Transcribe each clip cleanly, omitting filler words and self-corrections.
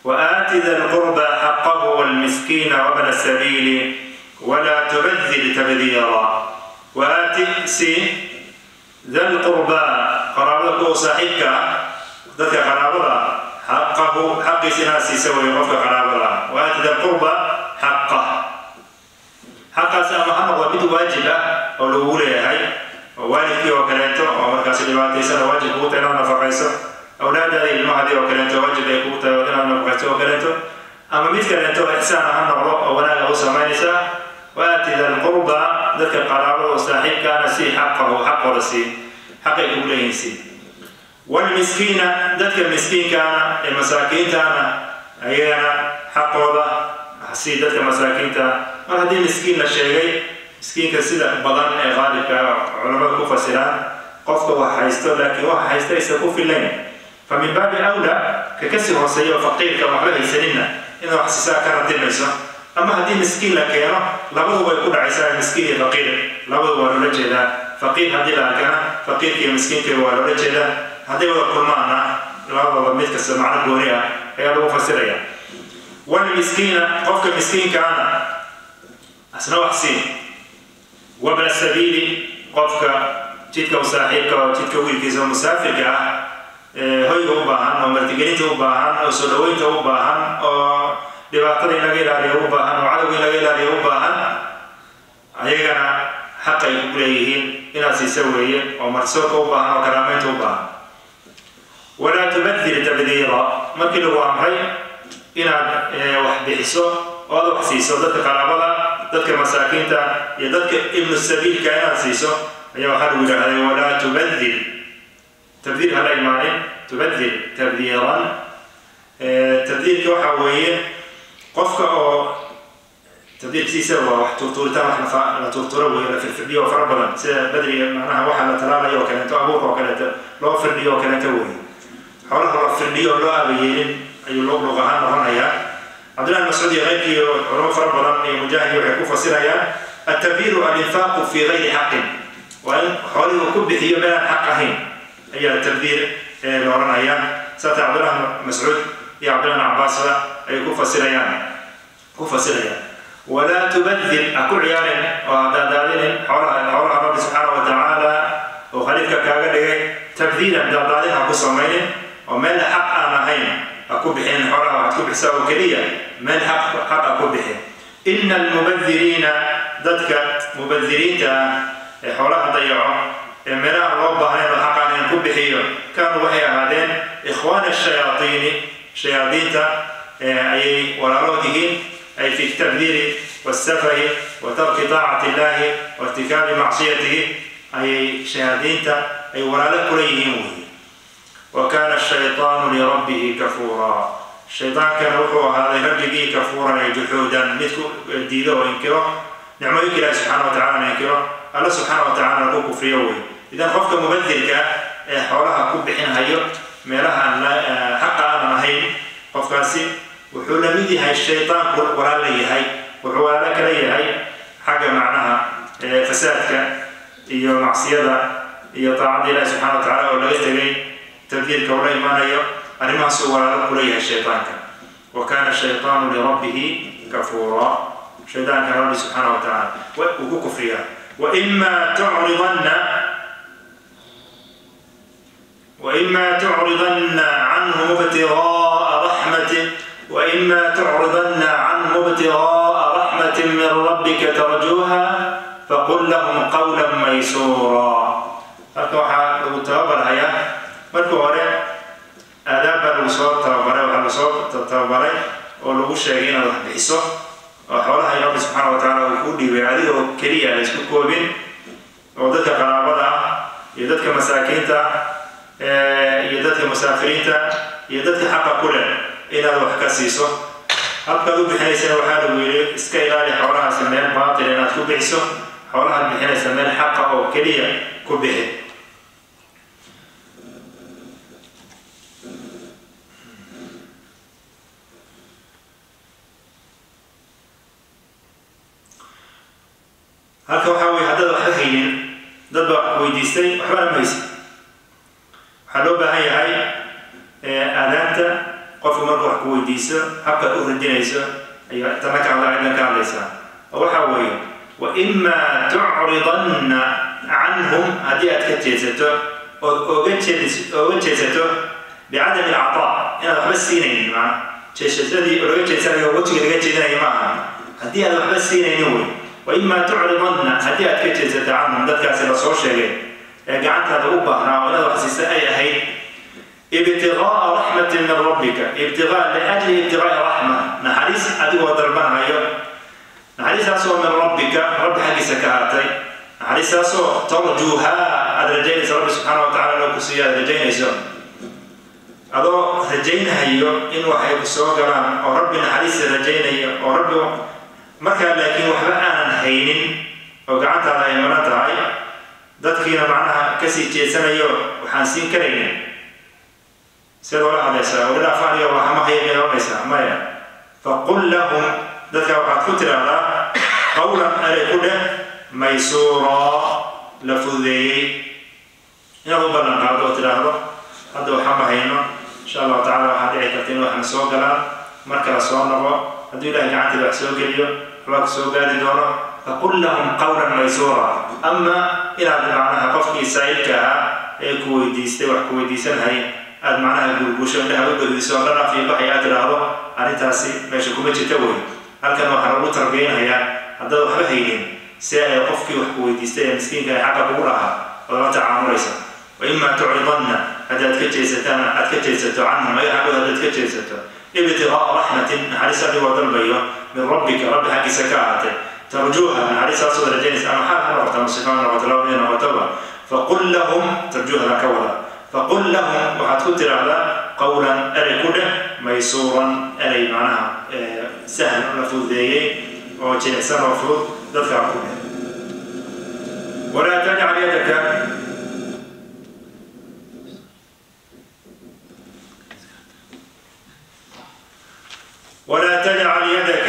Wa-aati da lqurba xaqahu walmiskiina wabna sabiili walaa tubadil tabdiira. Wa-aati si da lqurba, qaraabada kuwa saaxiibka ah, dadka qaraabada xaqahu, xaqiisa inaad siisa weeye qofka qaraabada ah. Wa-aati da lqurba xaqah, xaqaasi ama ha noqdo mid waajib ah oo lagugu leeyahay, oo waalidkii oo kaleeto oo markaasi dhibaataysan oo waajib kugu tahay inaad nafaqayso, awlaadaada, ilmahadii oo kaleeto waajib ay kugu tahay inaad nafaqayso oo kaleeto, ama mid kaleeto ixsaan ha noqdo oo wanaaga u samaynaysaa. Wa-aati da lqurba, dadka qaraabada oo saaxiibkaana sii, xaqahu, xaqooda sii, xaqay kugu leeyihiin sii. Walmiskiina, dadka miskiinkaana ee masaakiintaana ayagana xaqooda sii, dadka masaakiinta. Mar haddii miskiin la sheegay, miskiinka sida badan ee qaalibka culamada ku fasiraan qofka wax haysto laakiin wax haysta aysan ku filayn, fa min baabi awla ka kasii hooseeya oo faqiirka waxba haysaninna inaad wax sisaa ka ratimayso. Ama haddii miskiin la keeno, labadu way ku dhacaysaa, miskiin iyo faqiir labadu waa loola jeedaa. Faqiir haddii la arkana, faqiirka iyo miskiinka waa loola jeedaa. Hadday wada kulmaanna, labadooda mid kasta macno gooni ah ayaa lagu fasiraya. Walmiskiina, qofka miskiinkaana asna wax siin. Wabna sabiili, qofka jidka u saaxiibka oo jidka wiilkiisa oo musaafirka ah, hoyga u baahan oo martigelinta u baahan oo soo dhaweynta u baahan oo dhibaatada in laga ilaaliyo u baahan oo cadowga in laga ilaaliyo u baahan, ayagana xaq ay kugu leeyihiin inaad siisa weeye, oo martisoorka u baahan oo karaameynta u baahan. Walaa tubadir tabdiira, markii lagu amray inaad wax bixiso oo aad wax siiso dadka qaraabada, dadka masaakiinta iyo dadka ibnu sabiilka inaad siiso, ayaa waxaa lagu yidhaahday walaa tubadir tabdiir, hala imaanin tubadir tabdiiran. Tabdiirka waxaa weeye qofka oo tabdiirkiisa waa wax tuurtuuritaan, wax la tuurtuuro weeye, la firfirdhiyo oo fara badan, sida badriga macnaha waxa la talaalayo oo kaleeto, abuurka oo kaleeto loo firdhiyo oo kaleeto weeye. Xoolaha la firdhiyo oo loo aabayeelin ayuu luq ahaan noqonayaa. Cabdillahi Mascuud iyo keyrkii culamo fara badan iyo Mujaahid waxay ku fasirayaan altabdiiru alinfaaqu fi gayri xaqin, waa in xoolihii uu ku bixiyo meelaan xaq ahayn ayaa tabdiir la odhanaya. Saata Cabdillahi Mascuud iyo Cabdillahi bin Cabbaasba ay ku fasirayaan. Walaa tubadir, ha ku ciyaarin oo ha daadaadinin xoolaha, xoolaha Rabbi subxaana wa tacaala oo khaliifka kaaga dhigay, tabdiiran, daadaadin ha ku samaynin oo meel xaq aan ahayn ha ku bixinin xoolaha. Waxaad ku bixisaa oo keliya meel xaq ha ku bixin. Ina almubadiriina, dadka mubadiriinta ah ee xoolaha dayaco ee meelaha loo baahnayn oo xaq aan ku bixiyo, kaanuu waxay ahaadeen ikhwaana shayaaiini, shayaadiinta ayay walaalood yihiin, ay fi tabdiiri wasafahi wa tarki taacati illahi wa irtikaabi macsiyatihi ayay shayaadiinta ay walaalo kula yihiin weeye. Wa kaana ashaytaanu lirabbihi kafuura, shaydaankana wuxuu ahaaday rabbigii kafuuran ay juxuudan, mid ku diido oo inkiro nicmooyinka Ilahi subxaana wa tacala, inkiro Alla subxaana wa tacala, ku kufriyo wey. Idan qofka mubadirka ah ee xoolaha ku bixinhayo meelaha aan xaqa aanan ahayn, qofkaasi wuxuu la mid yahay shaydaanku, walaal la yahay, wuxuu walaalo kala yahay xagga macnaha fasaadka iyo macsiyada iyo taacadda Ilahi subxana wa tacala oo laga tegay, tabdiirka ula imaanayo, arrimahaasuu walaalo kula yahay shaydaanka. Wa kaana shaytaanu lirabbihi kafuura, shaydaankana Rabbi subxaana wa tacala wuu ku kufriyaa. Waima tucridanna, وإما تعرضن عنهم ابتغاء رحمة، وإما تعرضن عنهم ابتغاء رحمة من ربك ترجوها فقل لهم قولا ميسورا. Halka waxaa lagu tababarhayaa marka hore aadaab baa lagu soo tababaray, waxaa lagu soo tababaray oo lagu sheegay inaad wax bixiso oo xoolaha Rabbi subxaana wa tacaala uu kuu dhiibay adigoo keliya la isku koobin, oo dadka qaraabada ah iyo dadka masaakiinta ah iyo dadka musaafiriinta iyo dadka xaqa ku leh inaad wax ka siiso. Habkaad u bixinaysana waxaa lagu yidhi iska ilaali xoolahaasi meel baatil inaad ku bixiso, xoolahaad bixinaysa meel xaqa oo keliya ku bixi. Halka waxaa weye haddaad waxba haynin, dad baa wax weydiistay, waxbana ma haysid, waxaa loo baahan yahay aadaabta Qofku marka wax ku weydiiso habkaad u radinayso ayaa tana ka hadla cidna ka hadlaysaa. Oo waxaa weeye wa imaa tucridanna canhum, haddii aad ka jeesato ood oga jeesato bicadami alcataa, inaad waxba siinaynin, macna jeesasadii oo laga jeesanayo wejiga laga jeedinayo ma aha, haddii aad waxba siinaynin wey. Wa imaa tucridanna, haddii aad ka jeesato canhum dadkaasi la soo sheegay ee gacantaada u baahnaa oo inaad wax siisa ay ahayd, ibtiqaa'a raxmatin min rabbika, ibtiqaa liajli ibtiqaa'i raxma, naxariis adigoo dalbanhayo, naxariistaasoo min rabbika, rabbi xaggiisa ka ahaatay, naxariistaasoo tarjuuhaa aada rajaynayso, rabbi subxaana wa tacala inuu ku siiyo aada rajaynayso, adoo rajaynahayo in waxay ku soo galaan oo rabbi naxariista rajaynaya oo rabbi markaa, laakiin waxba aanan haynin oo gacantaada ay maran tahay, dadkiina macnaha kasii jeesanayo waxaan siin karaynin, sidaad oola hadlaysaa? Wala dhaaf aniga waxama haya miyaad oranaysaa? Maya. Faqul lahum, dadka waxaad ku tidhaahdaa qawlan, erey ku dheh, maysuuraa, la fududeeyey. Inaad u ballan qaado oo tidhaahdo hadda waxama hayno, insha allahu tacala waxaa dhici karta in waxna soo galaan, mar kale soo noqo, hadduu ilahay gacanteeda wax soo geliyo waxbaa ku soo gaari doono. Faqul lahum qawlan maysuura. Ama inaad macnaha qofkii saa'ilka ahaa ee ku weydiistay wax ku weydiisanhay aad macnaha gurgusho, indhaha u gadiso, oo dhanaaf iyo baxay aad tidhaahdo, arrintaasi meesha kuma jirta wey. Halkan waxaa lagu tarbiyeynayaa haddaad waxba haynin si ay qofkii wax ku weydiistay ee miskiinka ee xaqa kugu lahaa ood la tacaamulaysa. Wa imaa tucridanna, haddaad ka jeesataan, aad ka jeesato canhum, ayaga xaggooda haddaad ka jeesato, ibtiqaa'a raxmatin, naxariis adigoo dalbayo, min rabbika, rabbi xaggiisa ka ahaatay, tarjuuha, naxariistaasood rajaynaysa, ama xaal ha noqoto ama sifa ha noqoto, laba mid noqotoba. Faqul lahum, tarjuuhada ka wada, faqul lahum waxaad ku tidhaahdaa qawlan, erey ku dheh, maysuuran, erey macnaha sahal la fududeeyey oo jilicsan oo fudud dadkaa ku dheh. Walaa tajcal yadaka ولا تجعل يدك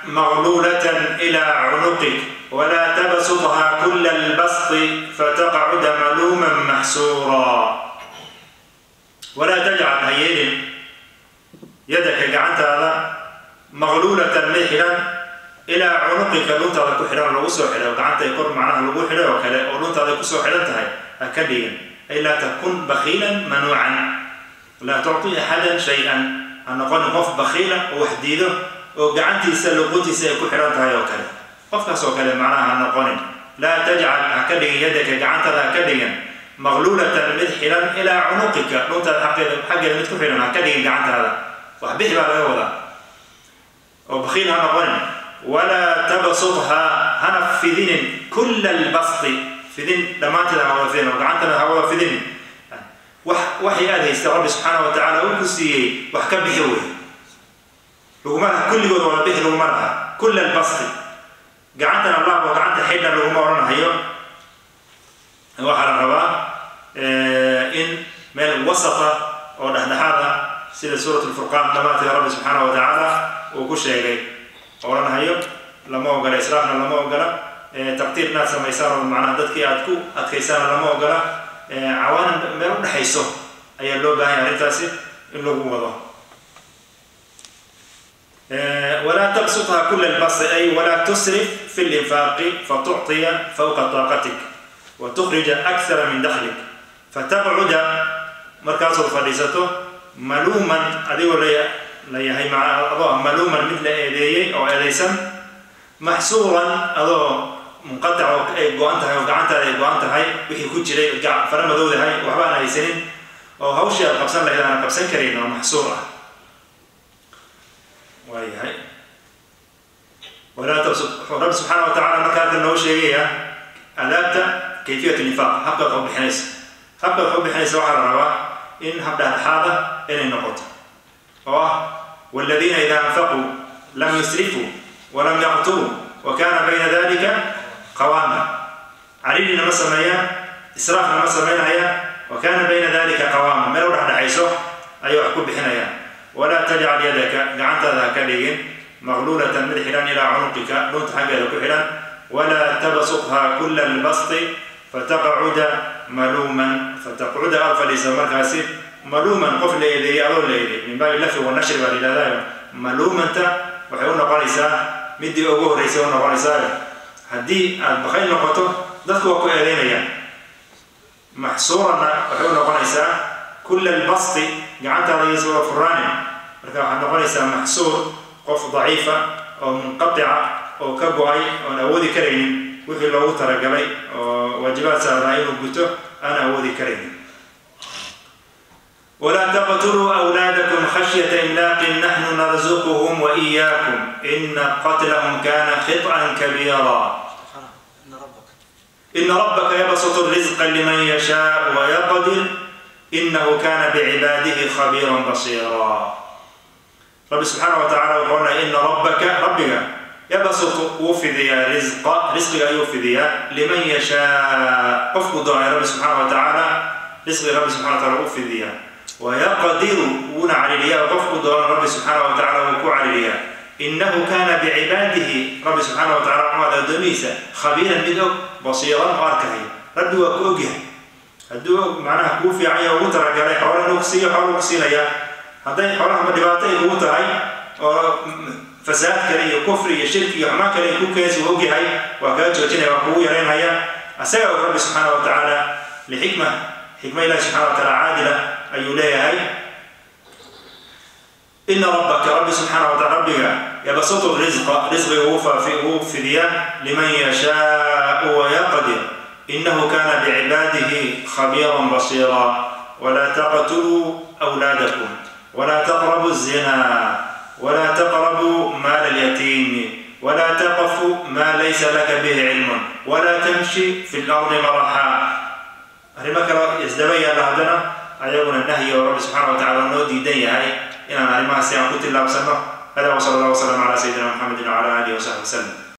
مغلولة إلى عنقك ولا تبسطها كل البسط فتقعد ملوما محسورا. ولا تجعل هيل يدك gacantaada مغلولة mid xidhan إلى عنقك, luntaada ku xidhan, lagu soo xidhay oo gacanta ay kor macnaha lagu xidhay oo kale oo luntaada kusoo xidhan tahay ha ka dhigin. أي لا تكن بخيلا منوعا لا تعطي أحدا شيئا, ha noqonin qof bakhiila oo wax diido oo gacantiisa luquntiisa ay ku xidhan tahay oo kale, qofkaas oo kale macnaha ha noqonin. لا تجعل ha ka dhigin, يدك gacantaada ha ka dhigin, مغلولة mid xidhan, إلى عنقك, luntaada xaqeeda xaggeeda mid ku xidhan ha ka dhigin gacantaada, wax bixi baa laga wadaa, oo bakhiil ha noqonin. ولا تبسطها hana fidinin, كل البسط, fidin dhammaanteed ha wada fidin oo gacantana ha wada fidinin. Wax waxay aad haysta rabbi subxaana wa tacaala uu ku siiyey wax ka bixi wey, laguma laha kulligood wada bixi, laguma laha كل البسط, gacantana laab oo gacanta xidhna laguma odhanahayo. Waxaa la rabaa in meel wasata oo dhexdhexaad ah, sida suurat lfurqaan dhammaanteed rabbi subxaana wa tacaala uu ku sheegay odhanahayo, lama ogola israafna, lama ogola taqtiir inaad samaysaan oo macnaha dadkii aad ku adkaysaana lama ogola, cawaanin meel u dhexayso ayaa loo baahan yahay arrintaasi in lagu wado. ولا تبسطها كل البسط أي ولا تسرف في الإنفاق فتعطي فوق طاقتك وتخرج أكثر من دخلك فتقعد, markaasoo fadhiisato, ملوما, adigoo la yahay adoo ملوما mid la eedeeyey oo eedaysan, محسورا, adoo munqatac oo ay go-an tahay oo gacantaada ay go-an tahay wixii ku jiray, fara madowdahay, waxba aan haysanin oo hawshii aad qabsan lahayd aanan qabsan karin oo maxsuur ah waayahay. ولا تبسط, wuxuu rabbi subxaana wa tacala marka halkan noogu sheegaya adaabta كيفية الإنفاق, habkaad wax u bixinaysa. Habkaad wax u bixinaysa waxaa la rabaa in hab dhexdhexaada inay noqoto oo ah والذين إذا أنفقوا لم يسرفوا ولم يقتروا وكان بين ذلك قواما. Cariirina ma sameeyaan, israafna ma samaynayaan, وكان بين ذلك قواما, meel u dhexdhexayso ayay wax ku bixinayaan. ولا تجعل يدك, gacantaada ha ka dhigin, مغلولة mid xidhan, إلى عنقك, dhunta xaggeeda ku xidhan, ولا تبسطها كل البسط فتقعد ملوما, فتقعد aad fadhiisa markaasi. Maluuman qof la eedeeyey, adoo la eedeeyey, min baabi lafi wanashri baa la yidhahdaa. Maluumanta waxay u noqonaysaa midii ugu horreysay u noqonaysaa. Haddii aad bakhayl noqoto, dadku waa ku eedeynayaan. Maxsuuranna waxay u noqonaysaa kulla albasti, gacantaada iyo soo furaanin. Marka waxaad noqonaysaa maxsuur, qof daciifa oo munqatica oo ka go-ay oon awoodi karaynin wixii loogu talagalay oo waajibaad saarnaa inuu guto aan awoodi karaynin. ولا تقتلوا أولادكم خشية إملاق، نحن نرزقهم وإياكم، إن قتلهم كان خطأ كبيرا. إن ربك يبسط الرزق لمن يشاء ويقدر، إنه كان بعباده خبيرا بصيرا. رب سبحانه وتعالى وقالنا إن ربك، ربك يبسط وفديا رزق، رزق يوفديا لمن يشاء، قفك دعاء رب سبحانه وتعالى، رزق رب سبحانه وتعالى وفديا، ويقدر ونعليا قفك دعاء رب سبحانه وتعالى وكو عليا. إنه كان بعباده، رب سبحانه وتعالى عمد دميسة، خبيرا منه بصيرا وأركه. ربي وكوجه هدو معناها كوفي عيا وترى جري حوالي نقصي حوالي نقصي ليا هذا حوالي هم دبعتي وترى فساد كري كفر يشرك يحما كري كوكيز ووجه هاي وكذا توجينا وقوي رين هيا أسأل رب سبحانه وتعالى لحكمة، حكمة الله سبحانه وتعالى عادلة أيوليها هاي. إن ربك، رب سبحانه وتعالى ربك يبسط الرزق، رزق في ديا لمن يشاء ويقدر، إنه كان بعباده خبيرا بصيرا. ولا تقتلوا أولادكم، ولا تقربوا الزنا، ولا تقربوا مال اليتيم، ولا تقف ما ليس لك به علم، ولا تمشي في الأرض مرحا. arrimo kale isdaba yaalla haddana ayaguna nahyi oo Rabbi subxaana wa tacaala noo diidan yahay inaan arrimahaasi aan ku tillaabsanno. Hada wasala allah wasalam calaa sayidina Muxamedin wacala aalihi wasaxbi wasalam.